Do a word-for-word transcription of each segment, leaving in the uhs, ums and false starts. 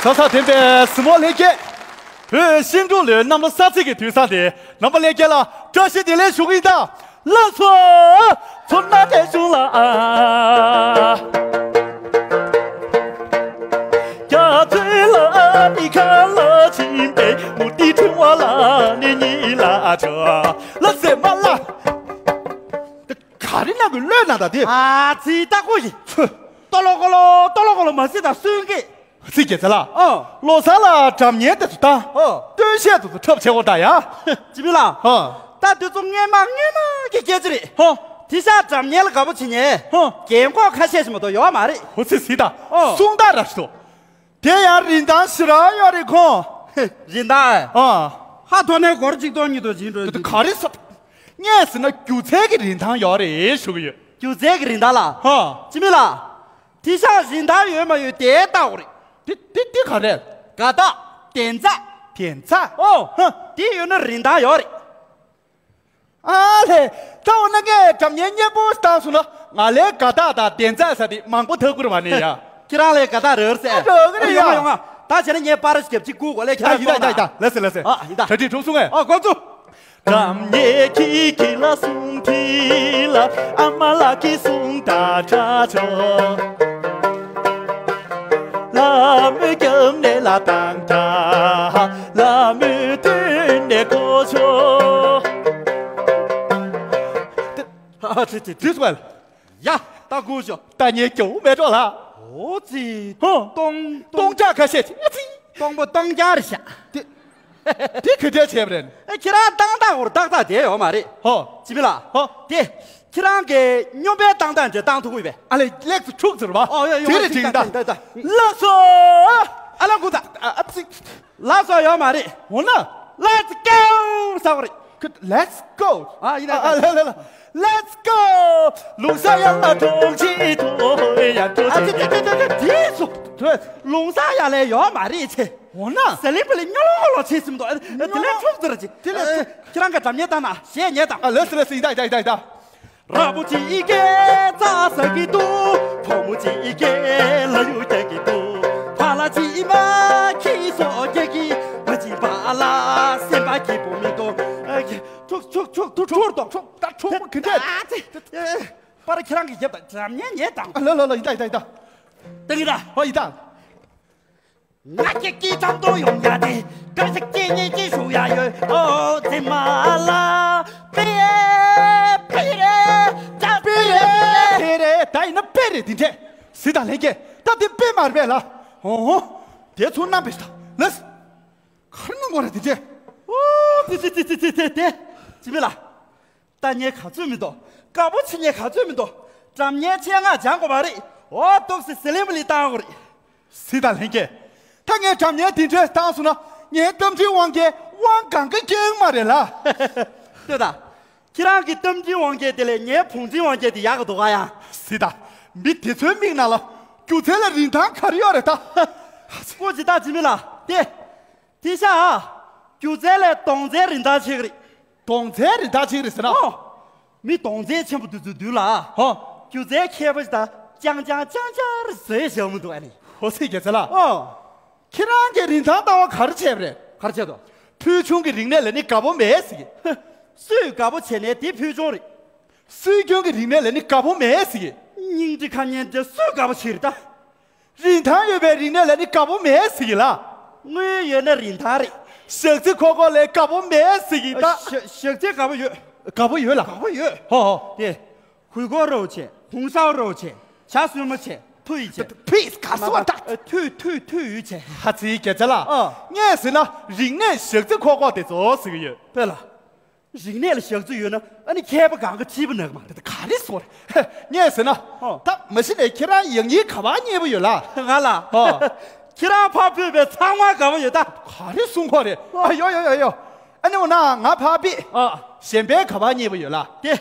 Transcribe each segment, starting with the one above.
ས་ས་ལྡན་པའི་གཟིགས་མོ་ལྷན་རྒྱས། བོད་ཤིང་འབྲུག་ལོའི་གནམ་ལོ་གསར་ཚེས་ཀྱི་དུས་བཟང་དེ། རྣམ་པ་ལྷན་རྒྱས་ལ་བཀྲ་ཤིས་བདེ་ལེགས་ཞུ་གི་ཡིན་ད། ལགས་སོ། ཚོ་ན་དེ་བྱུང་ལ་ཨ། རྒྱ་མཚོའི་ལ་ནི་ཁ་ལ་ཕྱིན་པའི་མུ་ཏིག་ཕྲེང་བ་ལ་ནི་གཉིས་ལ་ཆོག་ལ་ཟེར་མ་ལ། ག་རེ་ན་གི་བློས་ན་ད་དེ། ཨ་ཙི་ལྟ་སྐོར་ཡིན། ཧུ། ཏོ་ལོ་ཀོ་ལོ་ཏོ་ལོ་ཀོ་ལོ་མ་སྲིད་ད་སུན་གི། ཚིག་རྒྱལ་ཚ་ལ། ཨོ། ལོ་གསར་ལ་སྒྲ་སྙན་དེ་ཚོ་བཏང་། ཨོ། སྟོན་ཤད་དེ་ཚོ་འཁྲབ་བྱེད་འོ་ད་ཡ། ཅི་མི་ལ། ཨོ། ད་དེ་ཚོ་སྔས་མ་སྔས་མ་གི་སྐད་ཆ་རེད། ཧོ། དེ་ཤག་སྒྲ་སྙན་ལ་དགའ་པོ་བྱེད་ཉན། ཧོ། རྒན་གོག་ཁ་ཤས་ཤིག་མ་གཏོགས་ཡོད་མ་རེད། ཧོ་ཚི་ཚི་ད། ཨོ། གསུང་ད་ར་ཤི་ཏོ། དེ་ཡང་རིན་ཐང་ཞེ་དྲག་ཡོད་རེད་ཁོང་། རིན་ཐང་ཨེ། ཨོ། ཧ་ཐོ་ནས་སྒོར་གཅིག་སྟོང་ཉིས་སྟོང་བྱིན་འགྲོ་རྒྱུ། དེ་ག་རེ་ཟ། ངས་ཟེར་ན་སྒྱུ་རྩལ་གྱི་རིན་ཐང་ཡོད་རེད་ཞུ་གི་ཡོད། སྒྱུ་རྩལ་གྱི་རིན་ཐང་ལ། ཧོ། ཅི་མི་ལ། དེ་ཤག་རིན་ཐང་ཡོད་མ་ཡོད་དེ་ལྟ་དགོས་རེད། དེ་དེ་དེ་ག་རེད། དགའ་རྟགས། བདེན་རྩ། བདེན་རྩ། ཨོ། ཧ། དེ་ཡོད་ན་རིན་ཐང་ཡོད་རེད། ཨ་ལས། ད་འོ་ན་ངས་སྒྲ་སྙན་སྙན་པོ་བཏང་སོང་ན་ང་ལས་དགའ་རྟགས་དང་བདེན་རྩ་ཟེར་དེ་མང་པོ་ཐག་ཁུར་བ་ནི་ཡ། ཁྱེད་རང་ལས་དགའ་རྟགས་རེད་ཟེར། ཨ་རེད་རེད་ཡོང་ང་ཡ། ཡོང་ང་། ད་བྱས་ན་ངས་པར་རྒྱབ་ཅིག་བསྐུར་གོ་ལས་ཁྱེད་ཨ་རང་ཡིན་ད་ཡིན་ད་ཡིན་ད། ལགས་སེ་ལགས་སེ། ཨ་ཡིན་ད། གྲ་སྒྲིག་གྲུབ་སོང་ངས། ཨོ་འགོ་བཙུགས། སྒྲ་སྙན་ཁྱི་ཁྱི་ལ་གསུང་ཁྱི་ལ་ཨ་མ་ལགས་ཀྱིས་གསུང་ད་ཁྲ་ཆོ། ལ་མོའི་རྒྱབ་ནས་ལ་བཏང་ད། ལ་མོའི་མདུན་ནས་གོ་ཆོ། ཨ་ཙི་ཙི་ཙི་ཙི། ཡ། ད་སྒུག་ཤོག་ད་ངས་སྐྱོ་བོ་མེད་འགྲོ་ལ། ཨོ་ཙི། ཧོ། སྟོང་སྟོང་ལྕགས་ཁ་ཤས་ཅི། ཨ་ཙི། སྟོང་པོ་སྟོང་རྐྱང་རེད་ཤག་དེ་དེ་ག་འདྲ་བྱས་པ་རེད། ཨ་ཁྱེད་རང་བཏང་སྟངས་འོར་ཏག་ཏག་བསྡད་ཡོད་མ་རེད། ཧོ། ཅི་མི་ལ། ཧོ། དེ་ཁྱེད་རང་གི་སྨྱོན་པའི་བཏང་སྟངས་ཅིག་བཏང་ཐུབ་ཀྱི་ཡོད་པས། ཨ་ལས་ལེགས་སུ་འཁྲུག་ཟེར་བ། ཨོ་ཡ་ཡོང་དེ་རེད་ཅིག་ད། ད་ད། ལགས་སོ། ཨ་ལ་སྒུག་ད། ཨ་ཨ་ཙི། ལགས་སོ་ཡོད་མ་རེད། འོ་ན། Let's go ཟེར་བ་རེད། Let's go ཨ་ཡིན་ན། ཨ་ལ་ལ་ལ། Let's go ལུང་ས་ཡ་ལ་གྲོང་ཁྱེར་དུ་ཡ་འགྲོ། ཨ་ཙི་ཙི་ཙི་ཙི་ཙི། དེ་སུ། ལུང་ས་ཡ་ལས་ཡོད་མ་རེད་ཆེ། འོ་ན། ཟ་ལིང་པ་ལི་སྨྱོ་ལོ་ལོ་བྱེད་སེམས་འདུག་དེ་ལས་འཁྲུག་ཟེར་ཅིག་དེ་ལས་འཁྲུག་ཁྱེད་རང་གི་སྒྲ་སྙན་བཏང་ན་གཞས་ཉན་དང་། ཨ་ལགས་སེ་ལགས་སེ། ཡིན་ད་ཡིན་ད་ཡིན་ད་ཡིན་ད། ར་བུ་གཅིག་གིས་རྩྭ་ཟ་གི་འདུག་བུ་མོ་གཅིག་གིས་ལ་ཡུག་རྒྱག་གི་འདུག་ཕ་ལ་གཅིག་མ་ཁྱི་སོ་རྒྱག་གི། བ་གཅིག་བ་ལ་སེམས་པ་སྐྱིད་པོ་མི་འདུག་འཁྲུག་འཁྲུག་འཁྲུག་འཁྲུག་འཁྲུག་འཁྲུག་ད་འཁྲུག་པ་གི་འདྲ། ཨ་ཙི། པར་ཁྱེད་རང་གིས་རྒྱབ་དང་། སྒྲ་སྙན་ཉན་དང་། ཨ་ལ་ལ་ལ། ཡིན་ད་ཡིན་ད་ཡིན་ད། ད་གི་ད། ཨོ་ཡིན་ད། ང་ཁྱེད་ཀྱི་འགྲམ་དུ་ཡོང་ཡ་དེ། སྐར་ཆ་སྐྱེ་ཉེ་ཅི་ཞུ་ཡ་ཡོད། ཨོ་ཙི་མ་ལ། པེ་རེ་པེ་རེ་ཅ་པེ་རེ། པེ་རེ། ད་ཡིན་ན་པེ་རེ་དེ་འདྲས། སི་ད་ལྷན་རྒྱས་ད་དེ་པེ་མ་རེད་པས་ལ། ཨོ་ཧོ། དེ་ཚོ་རྣམ་པས་ད་ལས། གར་ནང་གོ་ར་དེ་འདྲས། ཨོ་དེ་དེ་དེ་དེ་དེ་དེ། ཅི་མི་ལ། ལྟ་ཉན་ག་ཚོད་མི་འདུག་དགའ་པོ་བྱེད་ཉན་ག་ཚོད་མི་འདུག་སྒྲ་སྙན་ཆེད་མངགས་སྦྱང་དགོས་པ་རེད། འོ་ཏོག་སི་སི་ལིམ་ལི་བཏང་དགོས་རེད། སི་ད་ལྷན་རྒྱས། ད་ངས་སྒྲ་སྙན་དེ་འདྲས་བཏང་སོང་ན་ངའི་རྟ་མགྲིན་དབང་རྒྱལ་དབང་གང་ག་སྐྱེ་ཡོང་མ་རེད་ལ། ལྟོས་དང་། ཁྱེད་རང་གི་རྟ་མགྲིན་དབང་རྒྱལ་དེ་ལས་ངའི་བུང་མགྲིན་དབང་རྒྱལ་དེ་ཡག་ག་འདུག་ག་ཡ། སི་ད། མི་དེ་ཚོའི་མིག་ནང་ལ་སྒྱུ་རྩལ་ལ་རིན་ཐང་ག་རེ་ཡོད་རེད་ད། སྐུ་མཁྱེན་ད་ཅི་མི་ལ་དེ། དེ་ཤ། སྒྱུ་རྩལ་ལས་གདོང་རྩའི་རིན་ཐང་ཆེ་གི་རེད། གདོང་རྩའི་རིན་ཐང་ཆེ་གི་རེད་ཟེར་ན། ཨོ། མི་གདོང་རྩའི་ཆེན་པོ་དེ་ཚོའི་མདུན་ལ། ཧོ། སྒྱུ་རྩལ་མཁས་པོ་ཞིག་དང་ཅང་ཅང་ཅང་ཅང་རེ་བཟོས་བཞག་མི་འདུག་ཨ་ནི། ཧོ་སི་རྒྱལ་ཚ་ལགས། ཨོ། ཁྱེད་རང་གིས་རིན་ཐང་ལྟ་བ་ག་རེ་བྱས་པ་རེད། ག་རེ་བྱས་འདུག་ཕུལ་བྱུང་གི་རིག་གནས་ལ་ནི་དགའ་པོ་མེད་ཟེར་གི། སུས་དགའ་པོ་བྱས་ནའི་དེ་ཕུལ་བྱུང་རེད། སྲོལ་རྒྱུན་གྱི་རིག་གནས་ལ་ནི་དགའ་པོ་མེད་ཟེར་གི། སྙིང་རྗེ་ཁ་ཉན་དེ་སུས་དགའ་པོ་བྱེད་རེད་ད། རིན་ཐང་ཡོད་པའི་རིག་གནས་ལ་ནི་དགའ་པོ་མེད་ཟེར་གི་ལ། དངུལ་ཡོད་ན་རིན་ཐང་རེད། ཞག་རྩི་ཁོག་ཁོག་ལ་དགའ་པོ་མེད་ཟེར་གི་ད། ཞག་ཞག་རྩི་དགའ་པོ་ཡོད། དགའ་པོ་ཡོད་ལ། དགའ་པོ་ཡོད། ཧོ་ཧོ། དེ། གུས་སྐོར་རོགས་བྱེད། གུང་སེང་རོགས་བྱེད། ཇ་སྲུབས་མ་བྱེད། ཐུ་ཡིས་བྱེད། ཕིས་ག་སོ་ད། ཐུ་ཐུ་ཐུ་ཡིས་བྱེད། ཧ་ཙི་རྒྱལ་ཚ་ལགས། ཨ། ངས་ཟེར་ན་རིག་གནས་ཞག་རྩི་ཁོག་ཁོག་དེ་ཚོ་ཟེར་གི་ཡོད། དཔེ་ལ། རིག་གནས་ལ་ཞག་རྩི་ཡོད་ན་ཨ་ནི་མཁས་པ་གང་ག་ཁྲིད་པ་ན་གི་མ་རེད། ག་རེ་ཟེར། ངས་ཟེར་ན། ཧོ། ད་མ་གཞི་ནས་ཁྱེད་རང་ཡང་སྙིང་ག་པར་མཉེས་པོ་ཡོད་ལ། ང་ལ། ཧོ། ཁྱེད་རང་ཕར་ཕུད་པའི་ཚང་མ་དགའ་པོ་ཡོད་ད། ག་རེ་གསུང་གོ་རེད། ཨ་ཡོ་ཡོ་ཡོ་ཡོ། ཨ་ནི་འོ་ན་ང་ཕར་ཕུད། ཨ། གཞན་པའི་ག་པར་མཉེས་པོ་ཡོད་ལ། དེ།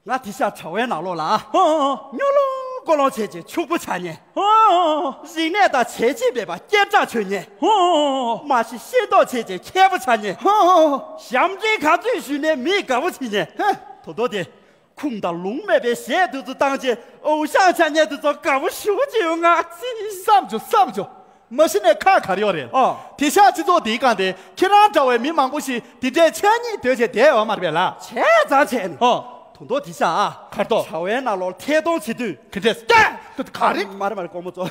ང་དེ་ཤ་གྲྭ་བའི་ནང་ལོགས་ལ། ཧོ་ཧོ་ཧོ། སྨྱོ་ལོང་ཀོ་ལོང་བྱས་བྱས་ཕྱུག་པོ་ཆགས་ཉེན། ཧོ་ཧོ་ཧོ། རིག་གནས་དང་བྱས་རྗེས་མེད་པ་སྐད་གྲགས་ཆོད་ཉེན། ཧོ་ཧོ་ཧོ། མ་གཞི་ཤེས་རྟོགས་བྱས་བྱས་མཁས་པོ་ཆགས་ཉེན། ཧོ་ཧོ་ཧོ། ཞབས་འདྲེན་ག་ཚོད་ཞུས་ནའི་མིས་དགའ་པོ་བྱེད་ཉེན། ཧེ། དོ་དོ་དེ། ཁུངས་དང་ལུང་མེད་པའི་གཞས་དེ་ཚོ་བཏང་བྱས་འོ་ཞང་ཆགས་ཉེན་དེ་ཚོ་དགའ་པོ་ཞུ་བྱེད་ཡོང་ང་ཚི། བསམ་བྱོ་བསམ་བྱོ། མ་གཞི་ནས་ཁག་ག་རེ་ཡོད་རེད། ཨོ། དེང་སང་སྤྱི་ཚོགས་འདིའི་སྒང་དེ་ཁྱེད་རང་འདྲ་བའི་མི་མང་པོ་ཞིག་འདི་འདྲའི་མཚན་ཉིད་འདོད་བྱས་བསྡད་ཡོད་མ་རེད་པས་ལ། བྱས་ཙང་བྱས་ནས། ཨོ། དུང་མདོག་དེང་སང་ཨ། གར་ཐོག་བྱ་བའི་ནང་ལོགས་ཐད་གཏོང་བྱེད་དུས། ག་འདྲས། ཀྱེ། ག་རེ། མ་རེད་མ་རེད་སྒོར་མོ་ཚོ།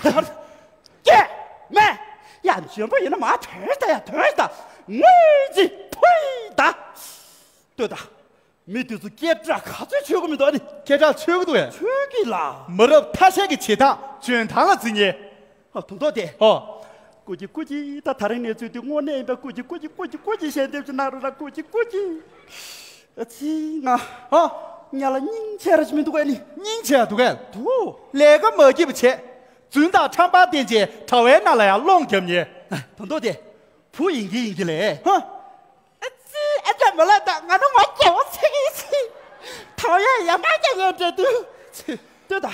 ཀྱེ། མེ། ཡ་འཇོན་པོ་ཡིན་ན་མ་དོན་ད་ཡ་དོན་ད། ངུས་ཅི་ཕུའི་ད། ལྟོས་ད། མི་དེ་ཚོ་སྐད་གྲགས་ག་ཚོད་ཆོད་གི་མི་འདུག་ཨ་ནི། སྐད་གྲགས་ཆོད་གི་འདུག་ཨེ། ཆོད་གི་ལ། མི་རབས་ཐ་ཤལ་གྱི་བྱེད་སྟངས་འཇོན་ཐང་ལ་བརྩི་ཉེ། ཨ། དུང་མདོག་དེ། ཨོ། སྐུ་མཁྱེན་སྐུ་མཁྱེན། ད་ད་རིང་ནས་ཚུལ་དུ་དངོས་གནས་ཡིན་པ། སྐུ་མཁྱེན་སྐུ་མཁྱེན་སྐུ་མཁྱེན་སྐུ་མཁྱེན་ཞལ་འདེབས་ཅིག་གནང་རོགས་ལ། སྐུ་མཁྱེན་སྐུ་མཁྱེན། ཨ་ཙི་ང་། ཨོ། ཉ་ལ་སྙིང་རྗེ་ར་ཅིག་མི་འདུག་ཨ་ནི། སྙིང་རྗེ་འདུག་གས། འདུག་ལས་ཀ་མ་སྐྱིད་པ་བྱས། རྫུན་དང་ཁྲམ་པར་བསྟེན་བྱས་དྲ་བའི་ནང་ལ་ཡང་སློང་རྒྱབ་ཉེ། དུང་མདོག་དེ། བུ་ཡིན་གྱི་ཡིན་གྱི་ལས། ཧ། ཨ་ཙི། ཨ་ཅག་མོ་ལ་ད་ང་ནི་ང་རྒྱལ་པོ་ཚིག་གི་ཚིག་ཐོག་ཡ་ཡ་མ་རྒྱ་ཡན་འདྲེ་དུ། ལྟོས་ད།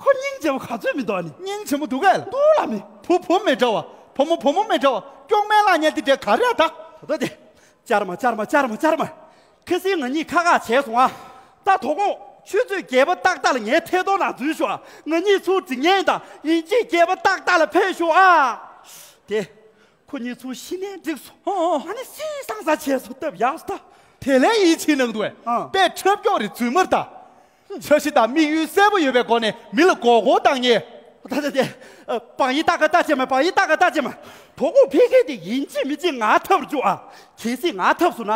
ཁོ་སྙིང་རྗེ་པོ་ག་ཚོད་མི་འདུག་ཨ་ནི། སྙིང་རྗེ་མོ་འདུག་གས། འདུག་ལ་མི། བུ་བུ་མི་འདྲ་བ། བུ་མོ་བུ་མོ་མི་འདྲ་བ། སྐྱོག་མེ་ལ་ཉལ་དེ་འདྲ་ག་རེ་ད། ད་ད་དེ། ཅར་མ་ཅར་མ་ཅར་མ་ཅར་མ། ཁ་སང་ང་གཉིས་ཁ་ཁ་བྱས་སོང་ཨ། ད་དོ་དགོང་ཆུ་ཚོད་བརྒྱད་པ་ཏག་ཏག་ལ་ངའི་ཐད་གཏོང་ནང་འཛུལ་ཤོག་ཨ། ང་གཉིས་ཚུར་འགྲིག་ཉེན་དང་ཡིན་གཅིག་བརྒྱད་པ་ཏག་ཏག་ལ་ཕེབས་ཤོག་ཨ། དེ། ཁོ་གཉིས་ཚུར་ཤི་ནའི་འགྲིག་སོང་། ཨོ་ཨོ། ཨ་ནི་སི་སང་ས་བྱས་སོང་སྟབས་ཡག་ས་ད། དེ་ལས་ཡིད་ཆེས་གནང་འདུག་ཨ། ཨ། དཔེ་འཁྲབ་སྐྱོག་རེ་རྫུན་མར་ད། འཆར་གཞི་དང་དམིགས་ཡུལ་གསལ་པོ་ཡོད་པའི་སྒོ་ནས་མི་ལ་མགོ་སྐོར་བཏང་ཉེ། ད་ད་དེ། ཨ། བང་ཡིག་ཏག་ཀ་ལྟ་ཅེས་མ། བང་ཡིག་ཏག་ཀ་ལྟ་ཅེས་མ། དོ་དགོང་ཕ་གི་དེ་ཡིན་གཅིག་མིན་གཅིག་ང་འཐབ་རུ་བཅུག་ཨ། གལ་སྲིད་ང་འཐབ་སོང་ན།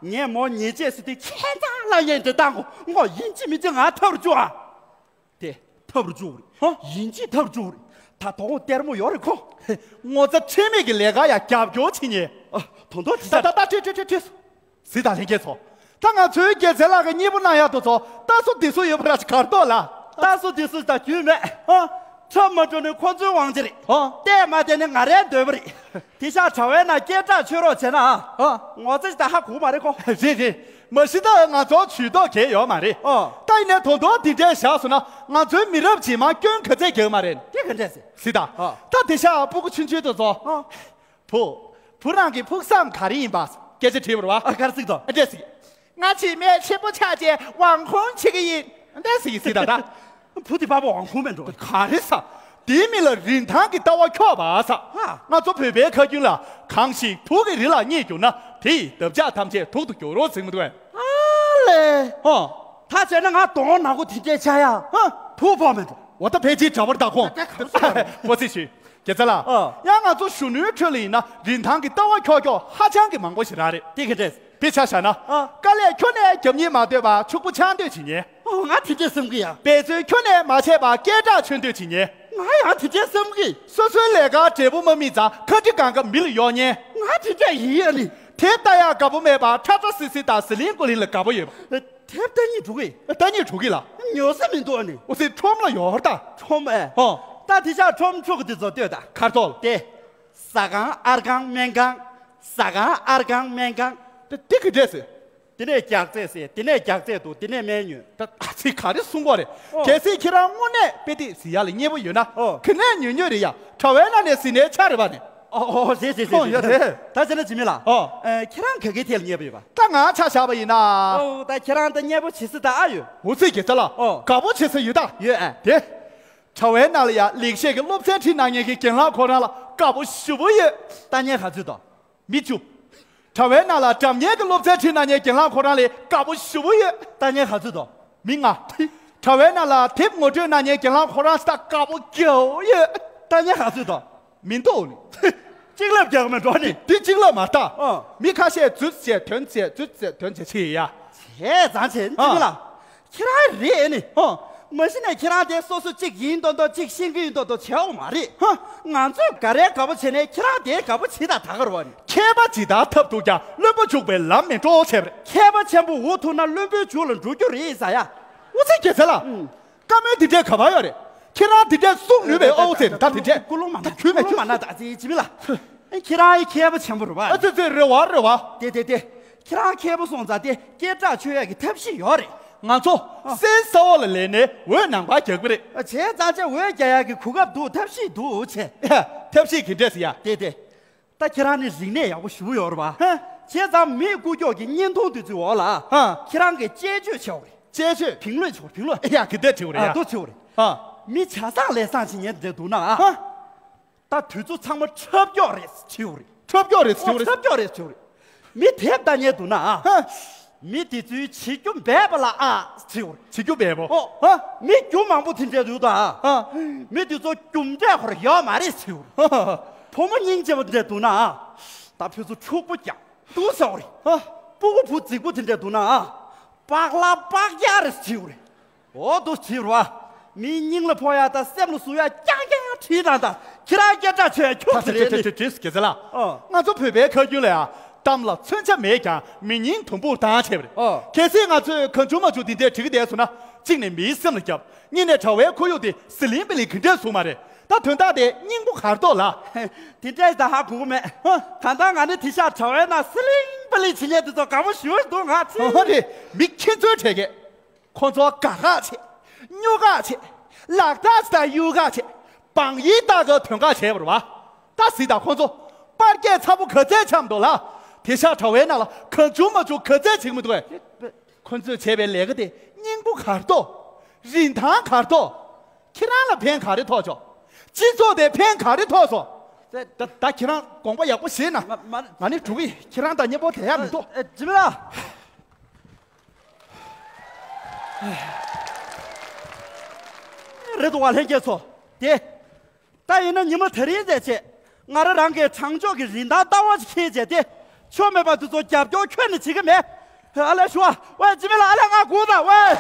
ངས་མོ་ཉེས་ཆད་ཟེར་དུས་ཁྱད་མཚར་ལ་ཡན་དེ་བཏང་གོ་ངོ་ཡིན་གཅིག་མིན་གཅིག་ང་འཐབ་རུ་བཅུག་ཨ། དེ། འཐབ་རུ་བཅུག་རེད། ཧོ། ཡིན་གཅིག་འཐབ་རུ་བཅུག་རེད། ད་དོ་དགོང་ལྟད་མོ་ཡོད་རེད་ཁོ། ངོ་ཚ་ཁྲེལ་མེད་ཀྱི་ལས་ཀ་ཡ་རྒྱབ་སྐྱོར་བྱེད་ཉེ། ཨ། དོ་དོ་ད་ད་ད་ཁྲེལ་ཁྲེལ་ཁྲེལ་ཁྲེལ། གཟིགས་དང་ལྷན་རྒྱས་ཚོ། ད་ང་ཚོའི་རྒྱལ་མཚན་ལགས་ཀྱི་མཉེས་པོ་གནང་ཡག་དེ་ཚོ་ལྟ་སོ་བདེ་སོ་ཡོད་པ་ར་ཅིག་གར་ཐོག་ལ། ལྟ་སོ་བདེ་སོ་ད་རྒྱུས་མེད། ཨ། འཁྲབ་མ་འགྲོ་ནི་ཁོ་ཚོའི་དབང་ཆ་རེད། ཨ། བལྟས་མ་བལྟས་ནི་ང་རའི་འདོད་པ་རེད། དེང་སང་དྲ་བའི་ནང་སྐད་གྲགས་ཆོད་རོགས་བྱས་ན་ཨ། ཨ། ངོ་ཚ་ཞིག་ད་ཧ་གོ་མ་རེད་ཁོ། རེད་རེད། མ་གཞི་ད་ང་ཚོ་ཇུས་གཏོགས་གལ་ཡོད་མ་རེད། ཨ། ད་ཡིན་ནའི་དོ་དོ་འདི་འདྲས་བཞག་སོང་ན་ང་ཚོའི་མི་རབས་རྗེས་མ་སྐྱོན་ག་ཚད་རྒྱག་མ་རེད། དེ་ག་འདྲས་ཟེར། གཟིགས་དང་། ཨ། ད་དེང་སང་སྤུ་གུ་ཆུང་ཆུང་དེ་ཚོ། ཨ། བུ། བུ་རང་གི་ཕུགས་བསམ་ག་རེ་ཡིན་པ། སྐད་ཆ་དྲིས་པ་རེད་བ། ཨ། ག་རེ་ཟེར་གྱི་འདུག་ཨ། འདྲས་ཟེར་གྱི། ང་ཆེས་མེད་ཆེན་པོ་ཆགས་རྗེས་དབང་ཁུང་བྱེད་ཀྱི་ཡིན། འདྲས་ཟེར་གྱི་ཟེར་ད་ད། བུ་དེ་པ་པ་དབང་ཁུང་མེད་འགྲོ། ག་རེ་ཟ། དེའི་མིང་ལ་རིན་ཐང་གི་ལྟ་བ་འཁྱོག་པ་ཟ། ཨ། ང་ཚོ་བོད་པའི་ཁ་རྒྱུན་ལ་གང་ཞིག་བུ་གི་རི་ལ་རྙེད་གྱུར་ན་དེ་ཡི་འདབ་ཆགས་ཐམས་ཅད་དུག་ཏུ་འགྱུར་རོ་ཟེར་མི་འདུག་གས། ཨ་ལས། ཨོ། ད་བྱས་ན་ང་གདོང་ནག་པོ་དེ་འདྲས་ཆགས་ཡ། ཨ། བུ་ཕོག་མེད་འགྲོ། འོ་ད་ཕལ་ཆེར་འདྲ་པོ་རེད་ད་ཁོང་། ད་ག་རེ་ཟེར། པོ་སི་ཞུ། རྒྱལ་ཚ་ལགས། ཨ། ཡང་ང་ཚོ་གཞོན་ནུའི་ཁྲོད་ལ་ཡིན་ན་རིན་ཐང་གི་ལྟ་བ་འཁྱོག་འཁྱོག་ཧ་ཅང་གི་མང་པོ་ཞིག་རག་རེད། དེ་ག་འདྲས། དཔེ་ཆ་བཞག་ན། ཨ། དཀའ་ལས་ཁྱོན་ནས་རྒྱབ་སྙིང་མ་བསྡད་པར་ཕྱུག་པོ་ཆགས་འདོད་བྱེད་ཉེ། ཨོ། ང་དེ་འདྲས་བསམ་གི་ཡ། འབད་རྩོལ་ཁྱོན་ནས་མ་བྱས་པར་སྐད་གྲགས་འཚོལ་འདོད་བྱེད་ཉེ། ང་ཡང་དེ་འདྲས་བསམ་གི། སོ་སོའི་ལས་ཀར་འབྲས་བུ་མ་སྨིན་ཙང་ཁ་དཀྲི་གང་ག་མི་ལ་གཡོག་ཉེ། ང་དེ་འདྲས་ཡིན་ཡ་ནི། དེབ་ལྟ་ཡག་དགའ་པོ་མེད་པར་ཁྲ་ཁྲ་སིལ་སིལ་དང་ཟི་ལིང་ཀུ་ལིང་ལ་དགའ་པོ་ཡོད་པ། དེབ་ལྟ་སྙིང་བྲོ་གི། ལྟ་སྙིང་བྲོ་གི་ལ། ཉོ་ས་མི་འདུག་ཨ་ནི། འོ་ཟེར་ཁྲོམ་ལ་ཡོད་ད། ཁྲོམ་ཨེ། ཨོ། ད་དེང་སང་ཁྲོམ་ཕྲུ་གུ་དེ་ཚོ་ལྟོས་ད། གར་ཐོག་ལ། དེ། ཟ་ཁང་ཨར་ཁང་སྨན་ཁང་། ཟ་ཁང་ཨར་ཁང་སྨན་ཁང་། དེ་དེ་ག་འདྲས་ཟེར། དེ་ནས་རྒྱགས་ཚད་ཟེར། དེ་ནས་རྒྱགས་ཚད་འདུག་དེ་ནས་སྨན་ཉོས། ད་ཨ་ཙི་ག་རེ་གསུང་གོ་རེད། ཨོ། གལ་སྲིད་ཁྱེད་རང་དངོས་གནས་དཔེ་དེབ་གཟིགས་ཡག་ལ་མཉེས་པོ་ཡོད་ན། ཨོ། ག་ནས་ཉོས་ཉོས་རེད་ཡ། དྲ་བའི་ནང་ནས་གཟིགས་ནའི་ཆ་རེད་པ་ནི། ཨོ་ཨོ་རེད་རེད་རེད། ཨོ་ཡ་རེད། ད་བྱས་ན་འཇིགས་མེད་ལགས། ཨོ། ཨེ། ཁྱེད་རང་ག་གེའི་ཐད་ལ་མཉེས་པོ་ཡོད་པ། ད་ང་ཆ་བཞག་པ་ཡིན་ན། ཨོ་ད་ཁྱེད་རང་ད་མཉེས་པོ་བྱེད་ས་ད་ཨ་ཡོད། འོ་ཙི་རྒྱལ་ཚ་ལགས། ཨོ། དགའ་པོ་བྱེད་ས་ཡོད་ད། ཡོད་ཨ། དེ། དྲ་བའི་ནང་ལ་ཡ་ལེགས་བཤད་ཀྱི་སློབ་ཚན་ཁྲིད་གནང་མཁན་གྱི་རྒན་ལགས་ཁོ་རང་ལ་དགའ་པོ་ཞེ་པོ་ཡོད། ལྟ་མཁན་ག་ཚོད་དོ། མི་བཅུ། དྲ་བའི་ནང་ལ་འགྲམ་ཉལ་གྱི་སློབ་ཚན་ཁྲིད་གནང་མཁན་རྒན་ལགས་ཁོ་རང་ལས་དགའ་པོ་ཞེ་པོ་ཡོད། ལྟ་མཁན་ག་ཚོད་དོ། མི་ལྔ། དྲ་བའི་ནང་ལ་དེབ་ངོ་སྤྲོད་གནང་མཁན་རྒན་ལགས་ཁོ་རང་ལས་ད་དགའ་པོ་རྒྱལ་པོ་ཡོད། ལྟ་མཁན་ག་ཚོད་དོ། མི་འདུག་ནི། གཅིག་ལབ་རྒྱག་མི་འགྲོ་ནི། འདི་གཅིག་ལབ་མ་ལྟ། ཨ། མི་ཁ་ཤས་རྫུས་བྱས་དོན་བྱས་རྫུས་བྱས་དོན་བྱས་ཆེ་ཡ། བྱས་ཙང་བྱས་འདི་ཨ། མི་ལ། ཁྱེད་རང་རེད་ཨེ་ནི། ཧོ། མ་གཞི་ནས་ཁྱེད་རང་དེ་སོ་སོ་གཅིག་ཡིན་མདོག་མདོག་གཅིག་ཤེས་ཀྱི་ཡིན་མདོག་མདོག་བྱེད་འོང་མ་རེད། ཧ། ང་ཚོས་ག་རེ་དགའ་པོ་བྱས་ནས་ཁྱེད་རང་དེ་དགའ་པོ་བྱེད་དང་ད་ག་རུ་བ་ནི། མཁས་པ་ཇི་ལྟར་ཐབས་རྡུགས་ཀྱང་བླུན་པོ་འཇུག་པའི་ལམ་མེད་འགྲོ་བྱས་པ་རེད། མཁས་པ་ཆེན་པོ་འུ་ཐུག་ན་བླུན་པོའི་རྒྱུག་ལ་འགྲོ་རྒྱུ་རེད་ཟེར་ཡ། འུ་ཚོའི་རྒྱལ་མཚན་ལགས། ཨུམ། བཀའ་མོལ་འདི་འདྲས་ག་པར་ཡོད་རེད། ཁྱེད་རང་འདི་འདྲས་གསུང་ནུས་པའི་ཨོ་ཟེར་ད་དེ་འདྲས། ཀུན་སློང་མ་ན། ཀུན་སློང་མ་ན་ད་ཅི་ཅི་མི་ལ། ཁྱེད་རང་ཡི་མཁས་པ་ཆེན་པོ་རེད་བ། ཨ་ཙི་ཙི་རེད་བ་རེད་བ། དེ་དེ་དེ། ཁྱེད་རང་མཁས་པོ་སོང་ཙང་དེ་སྐད་གྲགས་ཆོད་ཡག་གི་ཐབས་ཤེས་ཡོད་རེད། ང་ཚོ། ཨ། སེམས་ས་འོག་ལ་ལས་ནས་འོད་ནང་པ་རྒྱག་གི་རེད། བྱས་ཙང་ཅེ་འོད་རྒྱག་ཡག་གི་གོ་སྐབས་འདུག་ཐབས་ཤེས་འདུག་བྱས། ཐབས་ཤེས་གི་འདྲས་ཟེར་ཡ། དེ་དེ། ད་ཁྱེད་རང་ནི་རིག་གནས་ཡག་པོ་ཞེ་པོ་ཡོད་རེད་བ། ཧ། བྱས་ཙང་མི་ཀུ་ཀྱོག་གི་བརྙན་ཐུང་དེ་ཚོའི་འོག་ལ། ཧ། ཁྱེད་རང་གིས་དཔྱད་བརྗོད་བྱེད་འོ་རེད། དཔྱད་བརྗོད།评论བྱེད་འོ་评论། ཡ་གི་དེ་བྱེད་འོ་རེད་ཡ། ཨ་དོ་བྱེད་འོ་རེད། ཨ་དོ་བྱེད་འོ་རེད། ཧ། མི་ཆ་ཚང་ལས་བཟང་བྱེད་ཉན་དེ་འདུག་ན་ཨ། ཧ། ད་དུས་ཚོད་ཚང་མ་འཁྲབ་སྐྱོག་རེད་ཟེར་བྱེད་ཡོད་རེད། འཁྲབ་སྐྱོག་རེད་ཟེར་ཨོ་བྱེད་ཡོད་རེད། འཁྲབ་སྐྱོག་རེད་ཟེར་བྱེད་ཡོད་རེད། མི་དེབ་ལྟ་ཉན་འདུག་ན་ཨ། ཧ། མི་དེ་ཚོའི་བྱེད་རྒྱུ་འབད་པ་ལ་ཨ་ཟེར་བྱེད་ཡོད་རེད། བྱེད་རྒྱུ་འབད་པོ། ཨོ། ཧ། མི་རྒྱུ་མང་པོ་དེ་འདྲས་འདུག་ད་ཨ། ཧ། མི་དེ་ཚོ་རྒྱུ་འབྲས་ཧོར་ཡོད་མ་རེད་ཟེར་བྱེད་ཡོད་རེད། ཧ་ཧ་ཧ། བུ་མོ་སྙིང་རྗེ་པོ་འདྲས་འདུག་ན་ཨ། ད་ཕུ་ཚོ་ཕྲུག་པོ་རྒྱག་འདུག་ཟེར་བ་རེད། ཧ། སྤུ་གུ་བུ་རྫིག་པོ་དེ་འདྲས་འདུག་ན་ཨ། པགས་ལ་པགས་རྒྱག་རེད་ཟེར་བྱེད་ཡོད་རེད། འོ་འདུག་བྱེད་རོ། མིའི་སྙིང་ལ་ཕོག་ཡ་དང་སེམས་ལ་ཟུག་ཡ་རྐྱང་རྐྱང་བྲིས་དང་ད་ཁྱེད་རང་སྐད་གྲགས་ཆེ་ཁྱོད་ད་ཟེར་རེད་ནི། ཏྲིས་ཏྲིས་ཏྲིས་སྐད་ཆ་ལ། ཨོ། ང་ཚོ་བོད་པའི་ཁ་རྒྱུན་ལ་ཡ་གཏམ་ལ་མཚོན་ཆ་མེད་ཀྱང་མི་སྙིང་དུམ་བུར་བཏང་བྱས་པ་རེད། ཨོ། གལ་སྲིད་ང་ཚོས་གང་བྱུང་མ་བྱུང་འདི་འདྲས་བྲིས་ཀྱི་བསྡད་སོང་ན་གཅིག་ནས་མིའི་སེམས་ལ་བརྒྱབ། གཉིས་ནས་དྲ་བའི་ཁོར་ཡུག་དེ་ཟི་ལིང་པི་ལིང་གི་འདྲས་བཟོ་མ་རེད། ད་དོན་དག་དེ་སྙིང་པོ་གར་གཏོགས་ལ། དེ་འདྲས་ད་ཧ་གོ་གི་མེད། ཧ། ད་ལྟ་ང་ནི་དེ་ཤག་དྲ་བའི་ནང་ཟི་ལིང་པི་ལིང་བྱེད་མཁན་དེ་ཚོ་དགའ་པོ་ཞུ་འདུག་ང་ཚོ། ཧ་རེད། མི་ཁྱེད་ཚོའི་གྲས་ཀས། ཁོ་ཚོ་དགའ་ཁག་བྱེད། སྨྱོ་ཁག་བྱེད། ལག་རྟགས་ལྟ་གཡུག་ཁག་བྱེད། བང་ཡིག་ལྟ་ག་དོན་ཁག་བྱས་པ་རེད་བ། ད་གཟིགས་དང་ཁོ་ཚོ། པར་རྒྱག་ཚ་པོ་ག་ཚད་འཆམ་འདུག་ལ། དེ་ཤག་དྲ་བའི་ནང་ལ་གང་བྱུང་མ་བྱུང་ག་ཚད་བྱེད་ཀྱི་མི་འདུག་གས། ཁོ་ཚོས་བྱས་པའི་ལས་ཀ་དེ་སྙིང་པོ་གར་གཏོགས། རིན་ཐང་གར་གཏོགས། ཁྱེད་རང་ལ་ཕན་ག་རེ་ཐོགས་ཆོག་སྤྱི་ཚོགས་དེ་ཕན་ག་རེ་ཐོགས་སོང་། ད་ད་ཁྱེད་རང་དགོངས་པ་ཡག་པོ་བཞེས་ན། མ་མ། ང་ནི་འགྲོ་གི་ཡིན། ཁྱེད་རང་དང་མཉམ་པོ་བསྡད་ཡ་མི་འདུག་ཨེ། འཇིགས་མེད་ལགས། རེད་འདུག་བ་ལྷན་རྒྱས་ཚོ། དེ། ད་ཡིན་ན་ཉི་མ་དེ་རིང་ཟེར་བྱས། ང་རང་རང་གི་དྲང་ཕྱོགས་ཀྱི་རིན་ཐང་ལྟ་བ་ཞིག་འཁྱེར་བྱས་ཏེ། ཆོ་མེད་པ་དེ་ཚོ་རྒྱབ་སྐྱོར་ཁྱོན་ནས་བྱེད་ཀྱི་མེད། ཨ་ལས་ཞུ་བ། ཝེ་འཇིགས་མེད་ལགས། ཨ་ལས་ང་སྒུག་དང་ཝེ།